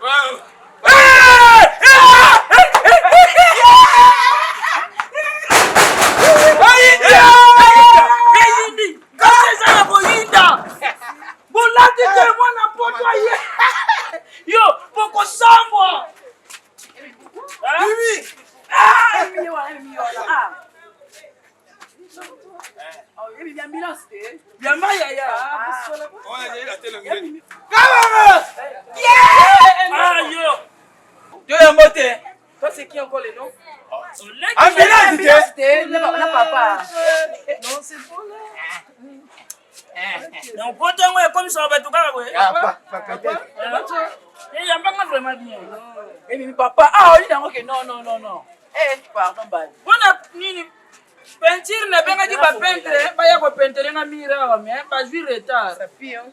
Eyindi! Kasi eza ya koyinda! Bolati te mwana poto aye! Yo, bokosambwa! Mimi! Ah, Yamba yaya. Ah yo. Yo yango te. Toi c'est qui encore le nom? Ambulance te. Na papa. Non c'est bon là. Donc poto yango ekomisaka bato kaka boye. Eyambanga vraiment bien. Ebimi papa, ah oli nango ke non non non non. Eh pardon bali. Mpona nini peinture nabengaki ba peintre baya kopentere nga mire awa mais bazwi retard. Ça pue hein.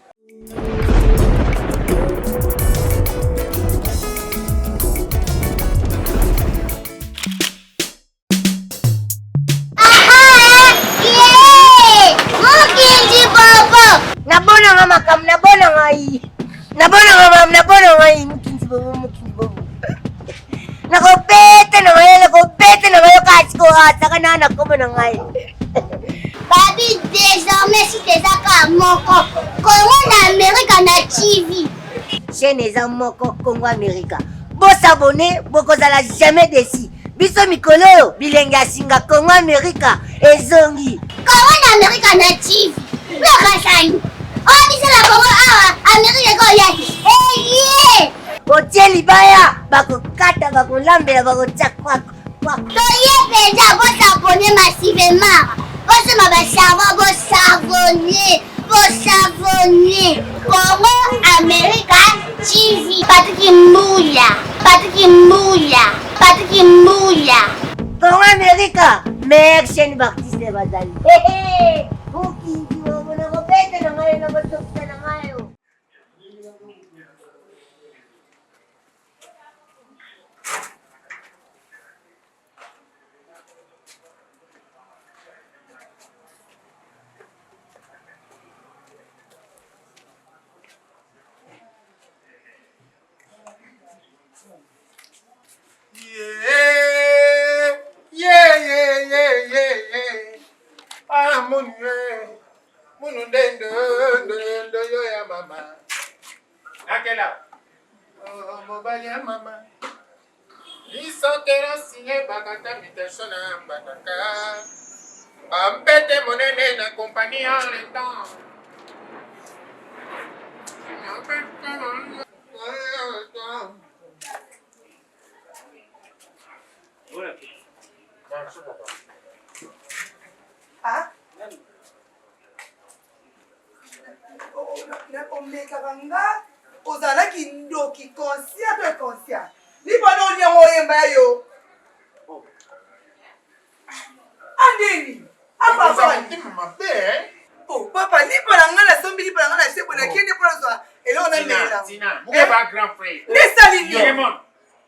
Mokindi bobo nabonanga makambo nabonanga yi nabonanga makambo nabonanga yi mokindi bobo mokindi bobo nakobeta na ngai nakobeta na ngai kasi koasaka na na kombo na ngai babi désormais si eza kaka moko kongo na amerika na tv chaîne eza moko kongo amerika bosabone bokozala jamais desi biso mikolo oyo bilenge ya singa kongo amerika ezongi kongo na amerika na tv mpe oyo biso na kongo awa amerika ekoya te eye otie libaya bakokata bakolambela bakotia kwak kwak toye mpenza bosabone massivement bosomba basavon bosavone bosavone kongo amerika tv patrik mbuya patrik mbuya patrik mbuya kongo amerika meilleure chaîne baartiste bazali mokinzi wango nakobeta na ngai nakotokisa na ngai Ah, munu, eh. Munu ndendo, ndo, yo ya mama. Nakela. Oh, mobali ya mama. Lisokelo siye bakata mitation na mbandaka. Bampete monene na kompani ya letan. Ah? Omekaka nga ozalaki ndoki conscient to inconscient libana oliango oyemba ya yo oh. Andeni apapa mabe eh? Oh, papa lipa na ngai nasombi lipa na ngai na sebo nakende mpo nazwa eloko namela nesali nini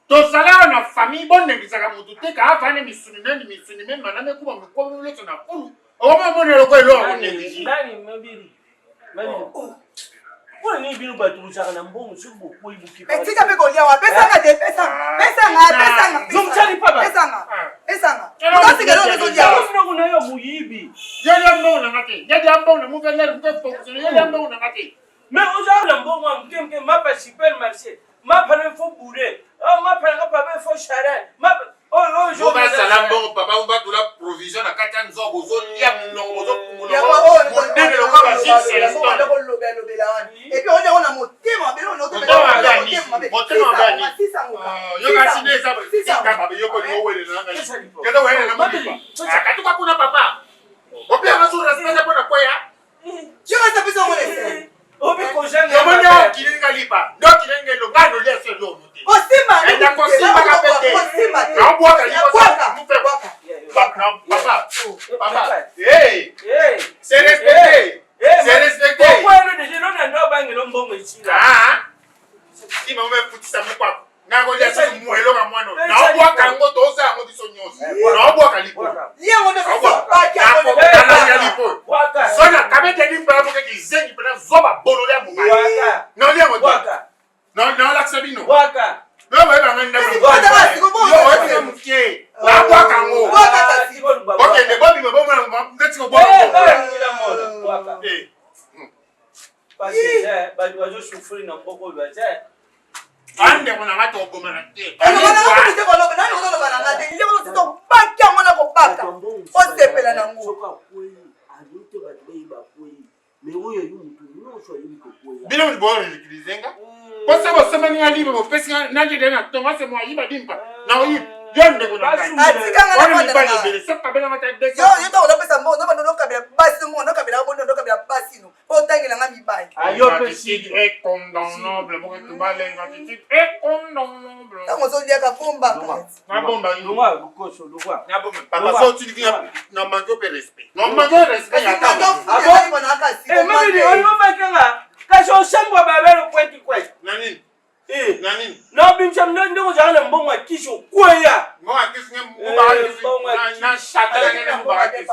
tozala awa na famille bonengisaka motu te kaa vane misuni nani misuni me mana mekuba mikomi nyonso na fulu okomamona eloko eloko akoneglige Oh. Mpo nini bino bato bozalaka na mbongo soki bokwei boketika mpe kolia wa pesanga te pesanga pesanga pesanga pesanga pesanga okasika eloko ezolia mbongo na yo moyibi yo lia mbongo na nga te ya lia mbongo na muvengere muke fonctionne yo lia mbongo na nga te mais ozala na mbongo ya moke moke mapa supermarché mapa na faut bourre oh, mapa nanga papa faut charel mapa Bobasala mbongo papa bobatula provision na kati ya nzobo ozolia monoko bozofungola monene lokola ba Gilles Celestin. Et puis on a motema mabe motema mabe yoka sine eza tika mabe yoko lingo wele na ngai kenda wele na modipa akatuka kuna papa opianga su respect mpo na kweya Omoni awa okili nga lipa nde okili nga elo nga nolia so eloko te nakosimbaka mpe te naobwaka papa papa c'est respecté c'est respecté kima omefutisa mokwako nakolia soki mwelo ka mwana oyo naobwaka yango toza yango biso nyonso naobwaka liponakokalanya lipo so nakabete lipa ya moke kizengi mpena zoba bolole ya mobali naolia yango te. Naolakisa bino. Bwaka. Yo boyeba ngai ndako. Yo oyebi nga moke. Nabwaka yango. Bokende bobima bomona ndeti kobwaka. Bato bazosouffrir na mboka oyo baza. Bandeko na nga tokobomana te. Baki yango na kobaka osepela nango. Bino mutu bo ridiculiser nga. Po soki bosomeli nga libre bopesi nga nakende na tongo ase mo ayiba limpa na oyiba yo ndeko na ngai. Atika nga na Wana fanda mibali na nga. ebele soki kabela nga ta Yo yo ntango ozopesa mbongo nzobanda ozokabela basi no mbongo nokabela boni nokabela basi no mpo otangela nga mibali. Ayo pe Attitude est condamnable boko tubale ingratitude est condamnable. Ntango ozoliaka bombaka. Nabomba nini? Longwa lukoso longwa. Nabomba papa so otindi nga na manque pe respect. Na manque respect ya Kasi tango. Ah bon? Eh mabili olimomaki nga kasi osambwa babelo kweti kweti. Na nini? Eh. Na nini? Na obimisa ndenge ozalaka na mbongo ya kisi okweya. Mbongo ya kisi nge mubaka kisi. Na chata nge mubaka kisi.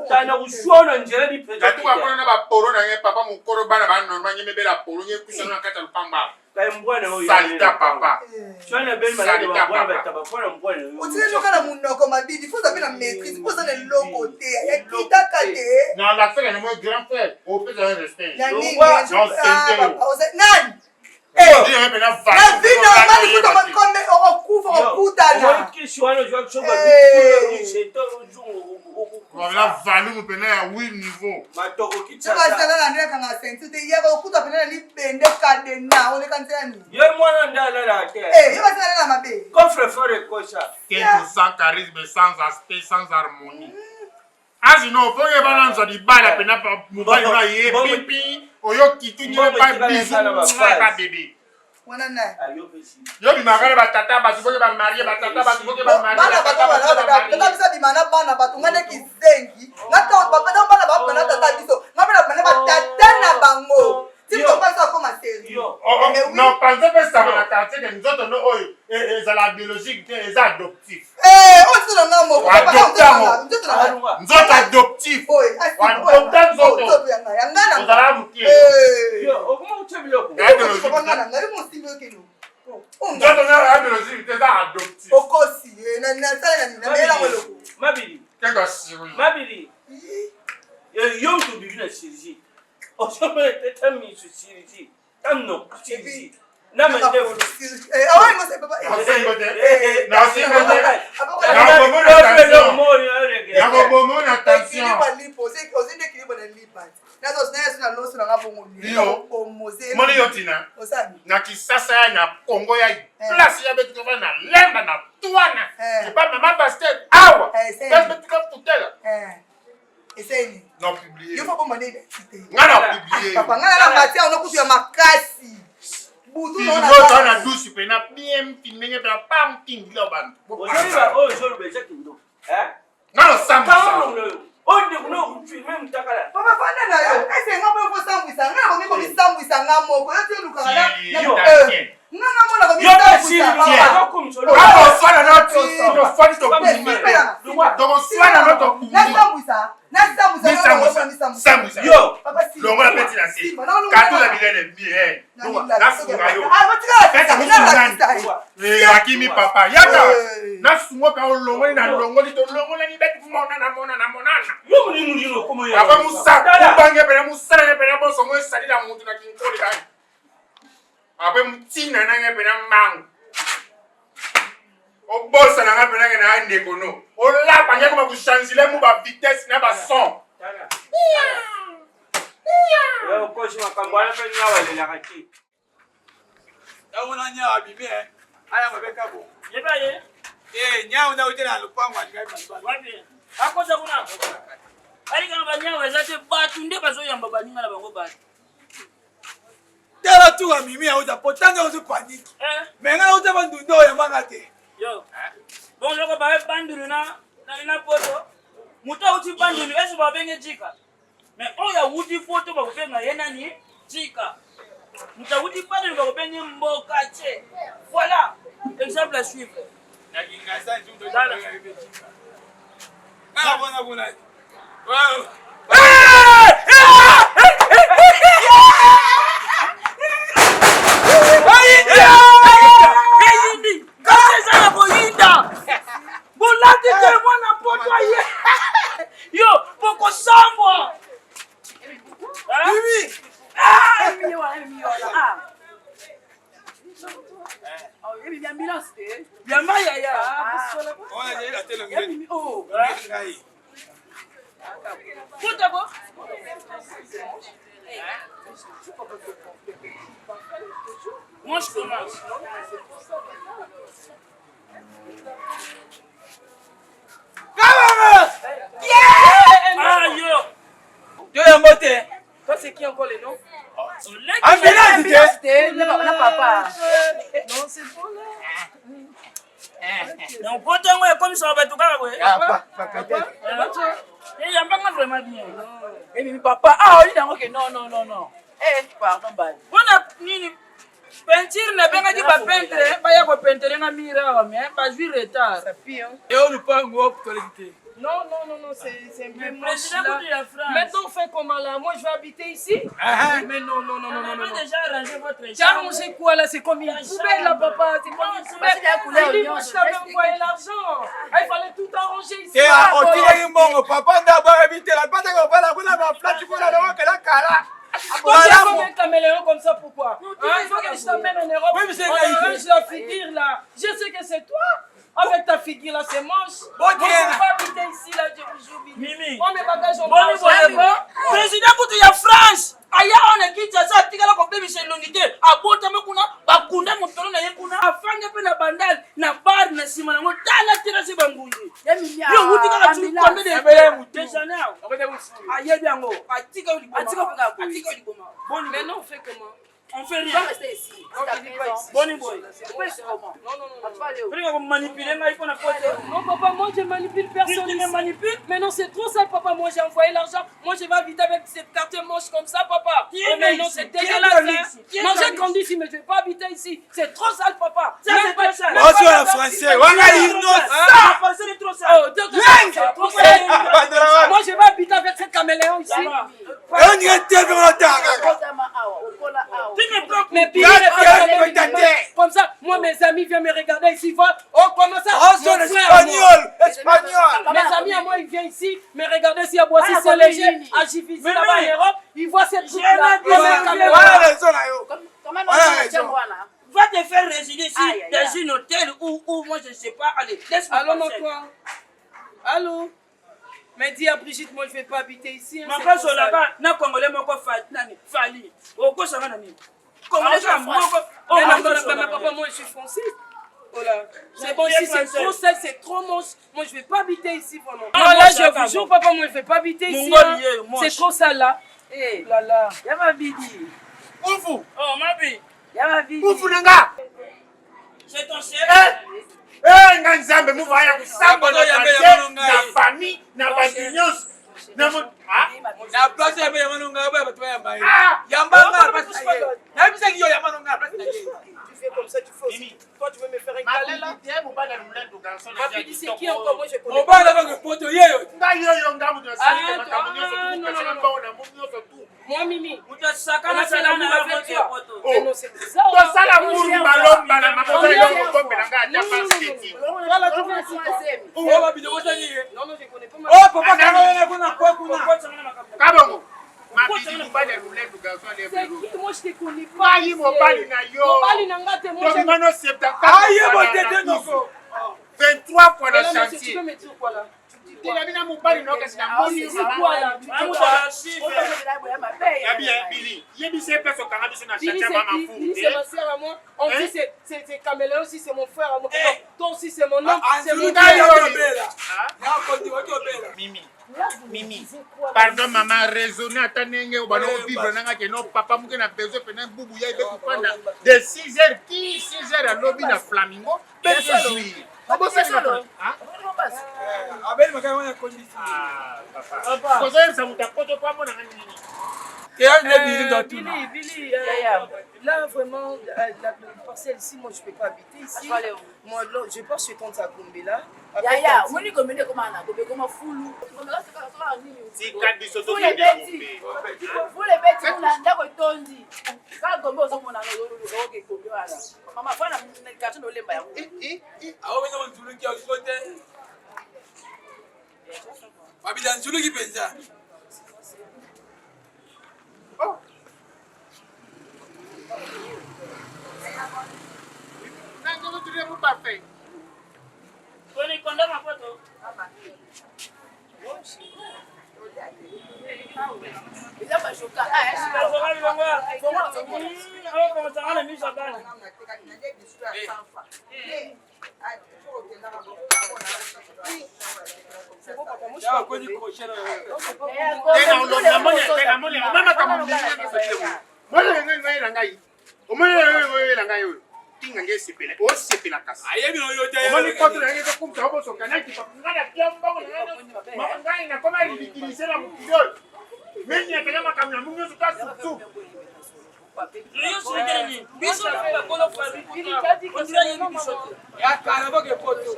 Tana kuswa na nzela di president. Katuka kuna na ba poro na nge papa mukoro bana ba normal nge mebela poro nge kusa na kati ya lupango awa. Salita papa. Salita papa. Otili eloka na monoko mabidi fo oza mpe na maîtrise mpo oza na eloko te ya kitaka te. Na lakisaka na moi grand frère opesa ye respect. Na nini nani na vie normale kuta makombe okokufa okutana. Voilà volume pena ya 8 niveau. Azala na nde akanga ceinture te yaka okuta pena na libende kadena oleka nzela nini. Ye mwana nde alala te. Eh, ye basi alala mabe. Coffre fort ekosa. Quelque sans charisme, sans aspect, sans harmonie. Azi no fonge bana nzwa libala pena mobali na ye pipi oyo kitu nyebe ba bisous ba bébé. Wana nani? Yo bimaka na batata bato boke bamarie batata bato boke bamarie Bana bato bana tata biso abima na bana bato nga nde kizengi nga ntango bana babima na tata biso nga mpe nabima na batata na bango ti papa biso akoma serio. Non panza mpe sango na quartier ke nzoto no oyo ezala biologique te eza adoptif. Oyo nzoto na nga moko nzoto adoptif adopta nzoto ozala moke nzoto na ya biologique te eza adoptif. Okosi nasala na namelango eloko. Mabili. Kaka siri. Mabili. Yo moto obimi na chirurgie. Ozomona te ta miso chirurgie. Ta monoko chirurgie. Na mandefu. Nakobomona tension. Moni yo tina na kisasa ya na Congo ya place ya betuka va na lemba na twana epa mama pasteur awa place betuka futela eseni na publie yo fo bomba nde identité nga na publie papa nga na matière no kutu ya makasi butu no na douce pena bien filme nge pena pam tingila bantu ozoyeba oyo ozoloba eza kindoki nga na sambwisa oyo ndeko no filme mutakala papa fanda na yo ese nga mpo kosambwisa nga nakomi komisambwisa nga moko yo ti olukaka na nga nga mona komisambwisa oswana no ti tofandi tobumi tokoswana no tobumi nasambwisa nasambwisa sambwisa longola peti na se katula bilele mie nasunga yo akimi papa yaka nasunga mpe olongoli na longoli tolongolani beti monana monana monana apa musakubange pena musala ye pena bosongo esali na mutu na kinkoli kaka ape mutina nange pena mbangu obosana nga pena ke na ndeko no olapa nge koma kuchangile mu ba vitesse na ba son. Okosi makambo wana mpe nga balelaka te. Ntango na nyawa abimi eh, aya mabe kabo. Yeba ye. Eh, nyawa na utela lupango alingai balibala. Wapi? Akoza kuna. Alikanga banyawa eza te bato nde bazoyamba baninga na bango bato. Tala tu amimi auta potanga ozo panique. Eh? Mais nga auta bandunda oyo yambanga te. Yo. Bon loko ba bandulu na na na poto. Moto auti bandulu ese babenge jika. Mais oyo awuti poto bakobenga ye nani? Jika. Moto awuti bandulu bakobenge mboka tse. Voilà. Exemple à suivre. Na kingasa nzundo. Tala. Ah, bona bona. Ah. Oh, yebi ambulance te. Yamba yaya. Yebi oh. Kuta bo. Moi je commence. Ah yo. Yo yango te. Toi c'est qui encore les noms? Ambulance te. Na papa. Non, c'est bon là. Donc poto yango ekomisaka bato kaka boye. Eyambanga vraiment bien. Yebi papa. Ah, oli nango ke non non non non. Eh, pardon bali. mpona nini peinture nabengaki bapeintre baya kopentere nga mire awa mais bazwi retard. Ça pue hein. Yo lupango toleki te. Non, non, non, non, c'est un peu moche Président là. kutu ya France. Maintenant, on fait comment là? Moi, je vais habiter ici? Mais non, non, non, non, non, non. On a déjà arrangé votre Tu as chambre. arrangé quoi là? C'est comme une poubelle là, papa. C'est comme une poubelle. Lily, moi, je t'avais envoyé l'argent. Ah, il fallait tout arranger ici. Te otikaki mbongo papa nde abwaka bitela mpataka obala kuna baflati kuna lokokela kala. Toi, tu es comme un caméléon comme ça, pourquoi? Hein, il faut que je t'emmène en Europe. Oui, mais c'est On réalité. arrange la figure là. Je sais que c'est toi. Avec ta figure là, c'est moche. Bon, Moi, je tiens. ne peux pas habiter ici là, je vous oublie. Mimi. Moi, mes bagages, on Boni part. boye président kutu ya France aya awa na Kinshasa atikala kobebisa elongi te abotami kuna bakunda motolo na ye kuna afandi mpe na bandal na bar na nsima nango tala terase bangungi yo wuti kaka combien de déjeuner awa ayebi yango atika yo liboma atika yo liboma boni Maintenant, on fait comment? on fait Tu rien vas rester ici. On ne vit pas ici. boni boye Non, non, non, non. Tu vas aller où? olinga komanipule ngai mpo na pote. Non, papa, moi je manipule personne. Tu me ici. manipules. Mais non, c'est trop ça, papa. Moi j'ai envoyé l'argent. Moi je vais habiter avec cette quartier moche comme ça, papa. Qui est Oh, mais né non, ici? c'est Qui est dégueulasse. né Hein. ici? Qui est Moi né j'ai ici? grandi ici, mais je vais pas habiter ici. C'est trop sale, papa. Ça, Même c'est pas- trop sale. même Ozo pas ya la- français wana innocent. Ah, parcelle est trop sale. Oh, donc, c'est trop sale. Bandela Moi je vais habiter avec cette caméléon ici. wana. Oninga te mpe otaka kaka. Otama awa, okola awa. Tu me prends pour Mais puis, Là, il tu es est spectateur. Comme ça, moi mes amis viennent me regarder ici, ils voient. Oh, comment ça? Ozo Mon frère à moi. espagnol, espagnol. Mes amis à moi, ils viennent ici, mais regardez s'il y a Boissy, Ah, c'est comme léger, Lini. à Jivizi, Mais là-bas en mais- Europe, ils voient cette J'ai truc-là. un Comme un ami. caméléon. Wana raison na yo. Comment Voilà, on raison. wana? Va te faire résider ici Aïe, aïe, dans aïe. une hôtel ou moi je ne sais pas. Allez, laisse-moi. Allô, mon parcelle. quoi? Allô? Mais dis à Brigitte, moi je vais pas habiter ici. Hein, Ma c'est place trop sale. là-bas, na congolais moko nani fali. Okosanga na nini? Congolais Ah, ka moko. Oh, Mais non, ma mais place mais là-bas. papa, moi je suis français. Oh là. C'est bon, Tu es ici c'est français. trop sale, c'est trop moche. Moi je vais pas habiter ici vraiment. Ah, Non, moi, là je je vais vous jure, papa, moi je vais pas habiter ici. Mongol, hein. yeah, moche. C'est trop sale là. Eh, Là là. yama bidi. Ufu. Oh, mabi, Yama bidi. Ufu na nga. c'est ton chef. Eh, nga nzambe muvu aya kosamba na Yambo, yambo, quartier, yambo, ngai. na famille na bato nyonso Na mo- Ah, Na place ya yamba nonga ba bato bayamba ye. Ah! Yamba nga na place na ye. Nayebisaki yo yamba nonga na place na ye. Tu fais comme ça, tu fais aussi. Mimi. Toi, tu veux me faire un câlin là? Mabidi te, mobali ya lolendo, garçon na Mabidi, ya c'est kitoko. qui encore? Moi je connais pas. Mobali abanga poto ye yo. Ngai oyo nga moto nasali Ah, makambo ah, nyonso tu, non, non, pesaka non. mbongo na mo nyonso tu. Moi, Mimi. Mutu asakana On a fait sakana l'amour na avec moto toi. poto. Oh. Mais non, c'est bizarre. tosala Moi, muru je viens balomba na mama On oza vient. eloko okombela ngai ata Non, non, non, basketi non. Voilà, tu viens ici, quoi. Oh babidi osani ye. Non, non, je connais pas ma Oh papa kanga ye kuna kwa kuna. Okosanga na makambo. Kabongo mabidi mobali ya lolendo garçon C'est alebelo qui? Moi, je te connais pas. ngai mobali na yo Mobali na nga te, moi, je- tobima no 74 Aye fois na- botete na noko. 23 fois Mais na là, monsieur, tu chantier peux me dire quoi là? Tu dis quoi? telabi na mobali na yo kasi namoni yo C'est quoi là? Tu Ah, dis mutu quoi? archive. Yabi, eh, Billy, yebisa ye place okanga biso na Billy, chantier c'est mama qui? fou Billy, te. c'est ma soeur à moi. On Hein? dit c'est Caméléon aussi, c'est mon frère à moi. Eh. Toi aussi, c'est mon homme. C'est mon Anzulu Ngai ya oyo. obela. Ah? Ya kondi waki obela. Mimi, Mimi, pardon mama raisonne ata ndenge obanda kovivre nanga ke no papa moke na besoin pena bubu ya ebe kofanda de 6 heures ti 6 heures alobi na flamingo mpe tozwi Abeli makanga wana kondisi. kozoyebisa moto akoto po amonanga nini. Ke ya ne bili ndo tuna. Billy, Billy, là vraiment, la parcelle ici, moi je peux pas habiter ici. Moi, là, je pars chez tante Agombe là. Après, Yaya, tante- moni gombe koma na gombe koma fulu. Gombe soka nini? Tika biso Fulu tokende ebeti. Gombe. Fulu ebeti kuna ndako etondi. Kaka gombe ozomona oke gombe wana. Mama fana na quartier no lemba yango. Awo benya nzuluki ya sote. Babida nzuluki penza. Okokosanga na miso ya bana. Omoni ngai oyo tinga nge esepela osepela kasi ayebi na yo te omoni poto na ngai ezokumisa obosoka nakipa ngai na pia mbongo na ngai nakoma ridiculise na mokili oyo meniataka makambo na mungu nyonso ta susu. Biso bakolo famille ya kala boke poto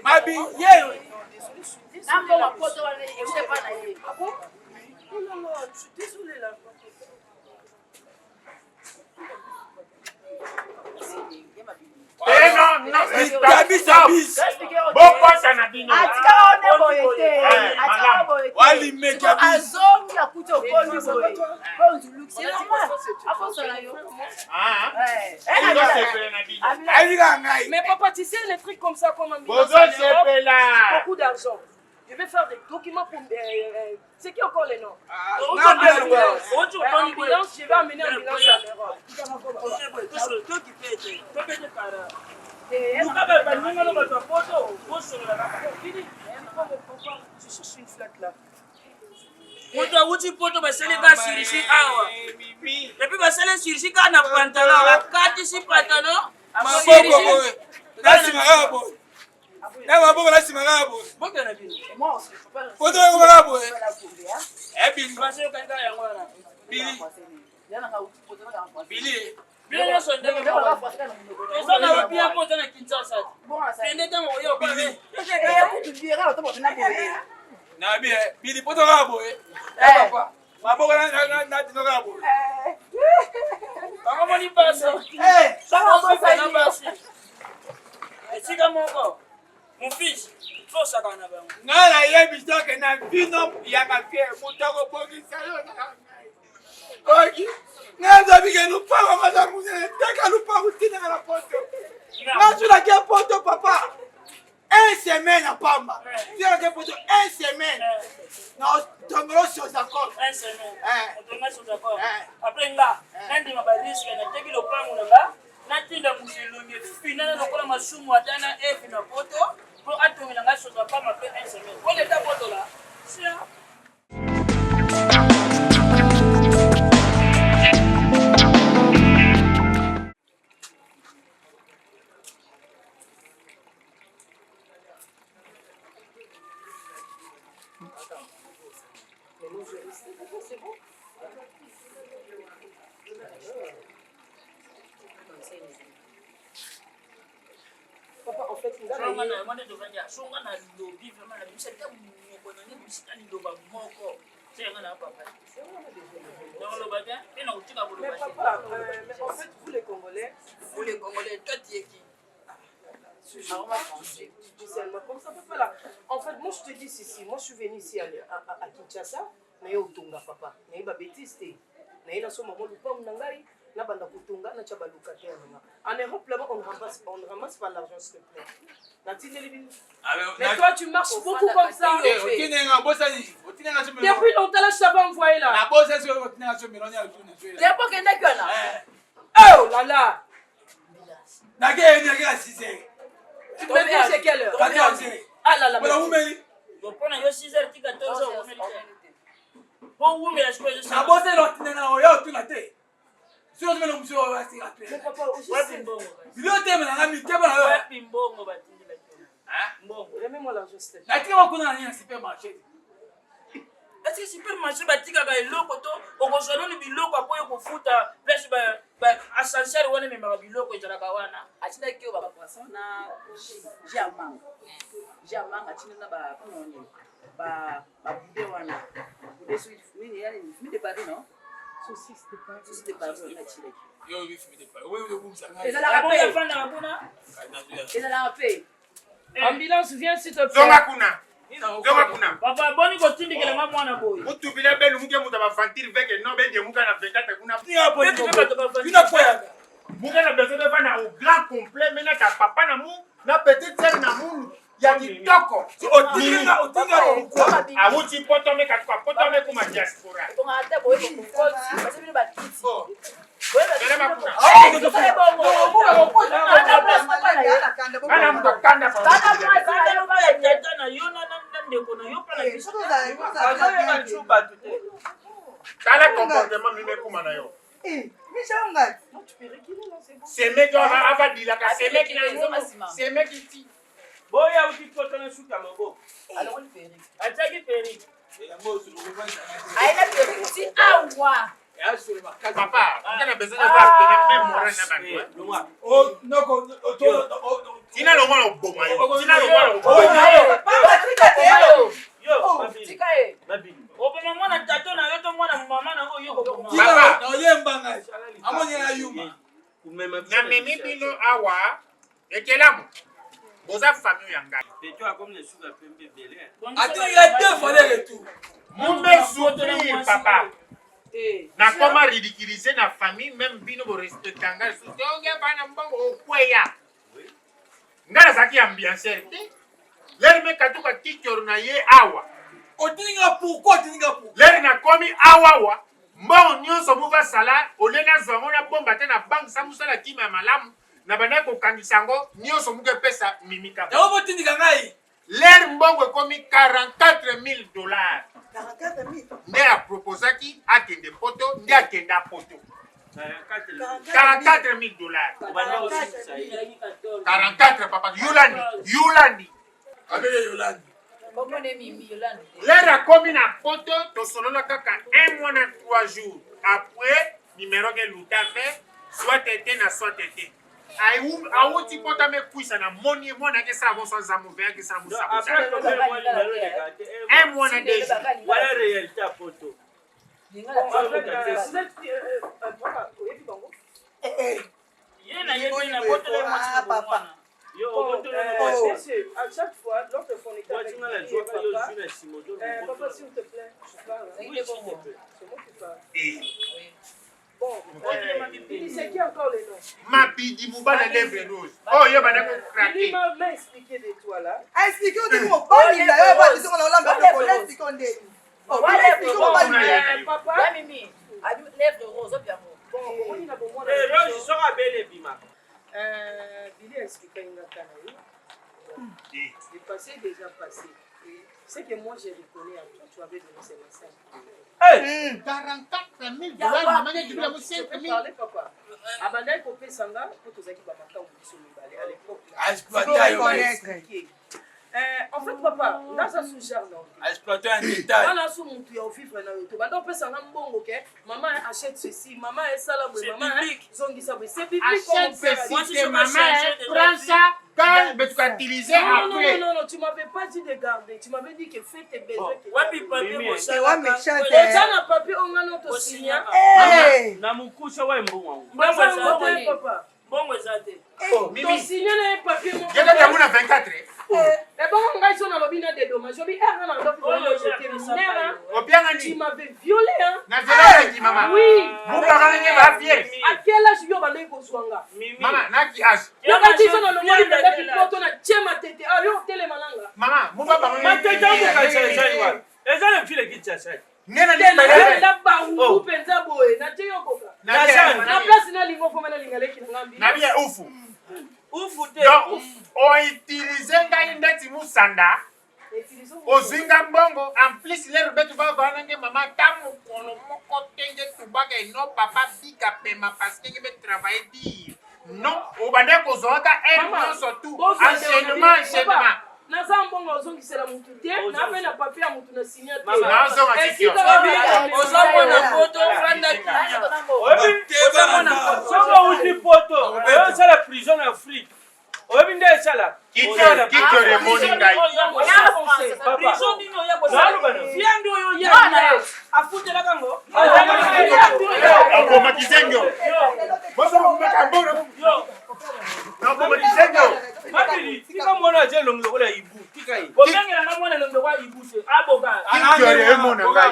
mabi ye. Na mbongo poto wana euti epa na ye. Oh là là, je suis désolée là. Kabisa bis. Bokota na bino. Atikala wane boye te, atikala boye te. Walimeka bis. Azongi akuti okondi boye po nzuluki, c'est normal, akosala yo. Bozosepela na bino. Ayebika ngai. Mais papa, tu sais, les trucs comme ça, comme ambulance en Europe, Bozosepela. c'est beaucoup d'argent. Je vais faire des documents pour. C'est qui encore les noms? Ambulance, je vais amener ambulance en Europe. Je cherche une flat là. Moto awuti poto, basali ka chirurgie awa, et puis basali chirurgie kaka na pantalon, akatisi pantalon. Maboko boye na nsima kaka boye, na maboko na nsima kaka boye. Bokena bino. Poto ekoma kaka boye ebili. Basoyokanika yango wana. Bili bili. Bino nyonso ndenge moko toza na yo bien, mpo oza na Kinshasa kende ntango oya okone. Na bi bili poto kaka boye, papa, maboko na tino kaka boye. Bango moni basi na basi esika moko, mon fils, tosaka na bango. Ngai nayebi soki na bino yaka te, moto akobongisa yo na ngai oki. Ngai azabike lupango maza monene, teka lupango tinaka na poto. Ngai poto papa, un semaine ya pamba, tinaka poto un semaine na tongolo sozakol. Un semaine otonga sozakol, après nga nandima barisque, nateki lopango na nga, natinda moto elongi efinana lokola masumu ata na efe na poto mpo atongela ngai sozakol après un semaine po leta potola sia. C'est bon. Papa, en fait, songa na lobi vraiment na bimisa ata monoko na ngai, bisika liloba moko se yanga na papa nakoloba te mpe na kotika koloba. Mais papa, mais en fait, vous les Congolais, Vous les Congolais, toi tu es qui? Tu dis seulement comme ça, papa là. En fait, moi je te dis ceci, moi je suis venu ici à Kinshasa, naye otonga papa, naye ba bêtise te. Naye na soma mo lupango na ngai, na banda kotonga, na tia ba locataire na nga. En Europe là-bas, on ne ramasse pas l'argent, s'il te plaît. Natindeli bino. Mais toi tu marches beaucoup comme ça. Otinenga bosani, otinenga so. Depuis longtemps là, je t'avais envoyé là. Na bosani soki otinenga so meloni ya tuna so. Depo okendaki wana. Oh là là. Nake nake ya 6 heures. Maintenant c'est quelle heure? 14 heures. Ah là là. Bona umeli. Mpona yo 6 heures tika 14 heures omeli te mpo wumela sikoyo. Na bosani otinenga oya otuna te soki ozomela mosu oyo asika. Mais papa, je Wapi sais. mbongo? Bilo temela nga mitema na yo. Wapi mbongo batindelaki yo? Mbongo. Remets-moi l'argent, s'il te plaît. Natika bakuna na nini na supermarché. Est-ce que supermarché batikaka eloko to okozwa noni biloko apo yo kofuta place ascenseur wana ememaka biloko ezalaka wana? Atindaki yo bapoisson na jus ya manga, jus ya manga atindi na bakomoni babude wana, bude soki nini yani, fume de Paris, non, Saucisse de Paris. Saucisse de Paris wana atindaki. Yo fume de Paris oyo obungisa ngai. Ezalaka Bongo pe afandaka kuna. Ezalaka pe. Ambulance, viens s'il te plaît. Zonga kuna, zonga kuna. Papa, boni kotindikela nga mwana boye? Mutubila benu muke mutu abavantir veke no bendie muka na 24 kuna. Bino poyaka. Muka na besoin beva na au grand complet mena ka papa na mu na petite sœur na mu. Ya kitoko. Otinga otinga pourquoi? Awuti poto meka tuka poto me kuma diaspora. Telema kuna. Ana mutu akanda pa. Tata na yo na ndeko na yo mpa na biso. Azoyeba lisusu bato te. Tala comportement mime kuma na yo. Semeki avadilaka semeki na yo. Semeki ti. Boya uti poto na suka maboko. Atiaki perruque. Ayela perruque ti awa. Papa, kana besoin de voir pene même moral na bantu. Oh noko Tina longwa na oboma yo. Tina longwa na oboma yo. Papa tika te yo. Yo, Tika ye. oboma mwana tata na yo to mwana mama na yo okoboma. Papa. Na oyemba ngai. Amoni na yuma. Namemi bino awa ekelamu. Boza famille ya ngai. Peto akomi na suka pembe ebele. Atinga deux fois le retour. Mumbe souffrir papa. Nakoma ridiculiser na famille même bino bo respecta ngai lisusu te onge bana mbongo okweya. Ngai nazalaki ambianceur te. Lere me katuka kikioro na ye awa. Otinga pourquoi otinga pourquoi? Lere nakomi awawa mbongo nyonso muvasala olie nazwa yango nabomba te na banke sa mosala kima ya malamu na bandaki kokangisa yango nyonso muke epesa mimi kaka. Yango botindika ngai. Lere mbongo ekomi 44 000 dollars nde aproposaki akende poto nde akenda poto 44 000 dollars 44 papa yolandi yolandi Abele Yolande. Lere akomi na poto tosolola kaka un mois na 3 jours après numéro ke luta fe soit ete na soit ete awuti poto amekwisa na moni ye mwana akesala bonso aza move akesala mosakosa un mois na deux jours Voilà réalité à poto. Ye na ye mpe na botela ye mwasi na bomwana. Yo Bon, obotela mwasi. monsieur, à chaque fois, lorsque on était Moi, avec tu m'as la Billy joie, et yo papa, zwi na nsima, ozo papa, s'il te plaît, je parle. hein. Oui, s'il te plaît. C'est moi qui parle. Eh, Bon, Billy, c'est qui encore le nom? mabidi mobala lèvre rose oyo banda Billy kokrake m'a expliqué de toi là. Explique ndenge mobali na yo ba biso na olamba biloko explique ndenge. Explique mobali na yo. Papa, bon, on a bon Eh, Rose soki abele ebimaka. Billy a expliqué une gars na yo. Le passé est déjà passé. Ce que moi je reconnais à toi, tu avais donné ce message. Eh, 44 000 dollars mama nyekibila mo Je 5 peux 000 parler, papa. Abandaki kopesa nga po tozalaki bamakango biso mibale à l'époque. Exploiter yo. Reconnaître. En fait, papa, naza sous genre na yo te. Exploiter un détail. Wana so mutu ya ovivre na yo te banda opesa nga mbongo ke mama achète ceci, mama esala boye, C'est mama biblique. zongisa boye, c'est biblique. Achète comme on fait. Moi, ceci si je te maman m'achète, j'ai prends déjà ça quand mais tu vas utiliser Non, non, après non, non, non, tu m'avais pas dit de garder. Tu m'avais dit que fais tes besoins. que Wapi t'as papier Mimi. Eh, wa méchant, besoin. Oza na papier oyo nga na tosinya. Eh. Na mokusa wa mbongo yango. Mbongo Naza eza yango te te. papa. Mbongo eza te. Mimi Tosinya na ye papier moko. yeka yango na 24 Ebongo ngai so nalobi na dédommage. Obi eh nga na ndoki Oyo j'étais eza mineure. hein. opianga Tu nini m'avais violé hein. na violaki mama Oui. mubaka ndenge bafie À quel âge yo bandaki kozwa nga? Mimi. mama naki age Nakati so nalongoli bandaki poto na tie matete. Ah yo otelema nanga. mama muba bango Matete amokanisa ezali wapi? Eza na mfile Kinshasa. nena Te ni na barungu Oh. mpenza boye. Na tie yo koka. Na zan. Na place nalinga okoma nalinga leki na ngambi. nabi ya ufu Ufu te. donc outilize ngai ndeti musanda ozwi nga mbongo en plus lere betu bavaa nange mama ata mokolo moko te nge tubaka eno papa bika pema parce que nge betravaille dire non obandaki kozwaka heure Mama, nyonso tout bozwa enchaînement nde- enchaînement Papa, naza mbongo ozongisela mutu te na mpe na papier ya mutu na sinya te Mama, nazonga Esika tiki babi- Oza mwana poto ofanda kimia. Oyebi Oza mwana poto. soki outi poto oyo osala prison na Afrique. Oyebi nde esala. kitore emoni ngai Prison nini oya Naloba na. Viande oyo ya na ye. Afutelaka ngo. akoma kizengo bozomaka mbongo Yo, nakoma kizengo Mabili, tika mwana aje elongi lokola ibu, tika ye. Kobengela nga mwana elongi lokola ibu te. Aboka. kitore emona ngai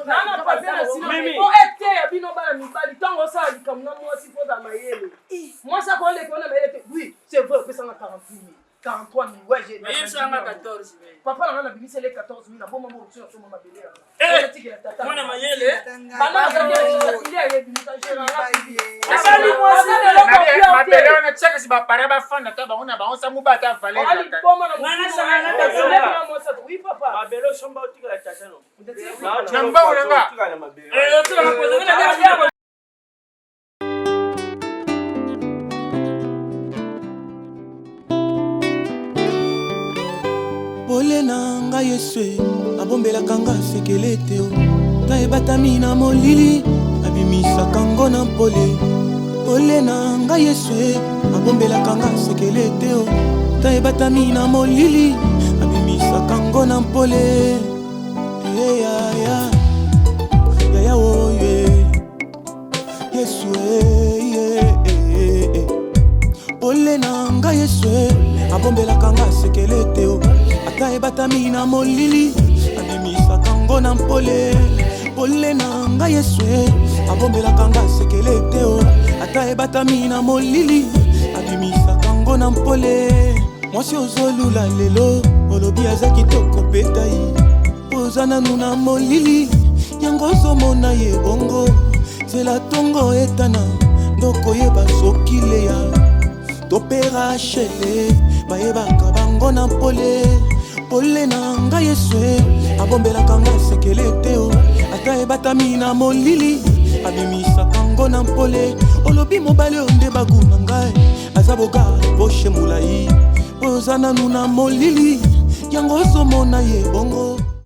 Na na papier na sinya Mimi. po eteya bino bana mibali ntango osala likambo na mwasi mpo ozala mayele mwasi akoleka wana mayele te oui c'est vrai opesanga 48 000 43 000 ouais. Oyebisanga 14. Papa na nga nabimiseli 14 000 naboma mbongo mosusu nasomba mabele yango. Eh! Natikela tata. Mwana mayele. Banda nazalaki na ayebi moto agéranga. Asali mwasi. Mabele wana tiaka si bapara bafanda ta bango na bango sango bata valeur. Aliboma na Nga nasanga na tata na. Oui papa. Mabele osomba otikala tata no. Na mbongo na nga. Otikala mabele. Eh, otikala poto. Nga na Pole na ngai Yesu abombelaka nga sekele te o ta ebatami na molili abimisaka ngo na mpole. Pole na ngai Yesu abombelaka nga sekele te o ta ebatami na molili abimisaka ngo na mpole. Eyaya yaya oyo Yesu eh, eh, eh. Pole na ngai Yesu abombelaka nga sekele te o ata ebatami na molili abimisaka ngo na mpole. Pole na ngai Yesu abombelaka nga sekele te o ata ebatami na molili abimisaka ngo na mpole. Mwasi ozolula lelo olobi aza kitoko petai oza nanu na molili yango ozomona ye bongo nzela tongo etana ndokoyeba soki leya to mpe Rachele bayebaka bango na pole. Pole na ngai Yesu abombelaka nga sekele te o ata ebatami na molili abimisaka ngo na mpole. Olobi mobali oyo nde bagu na ngai aza boga poshe molai oyo oza nanu na molili yango ozomona ye bongo.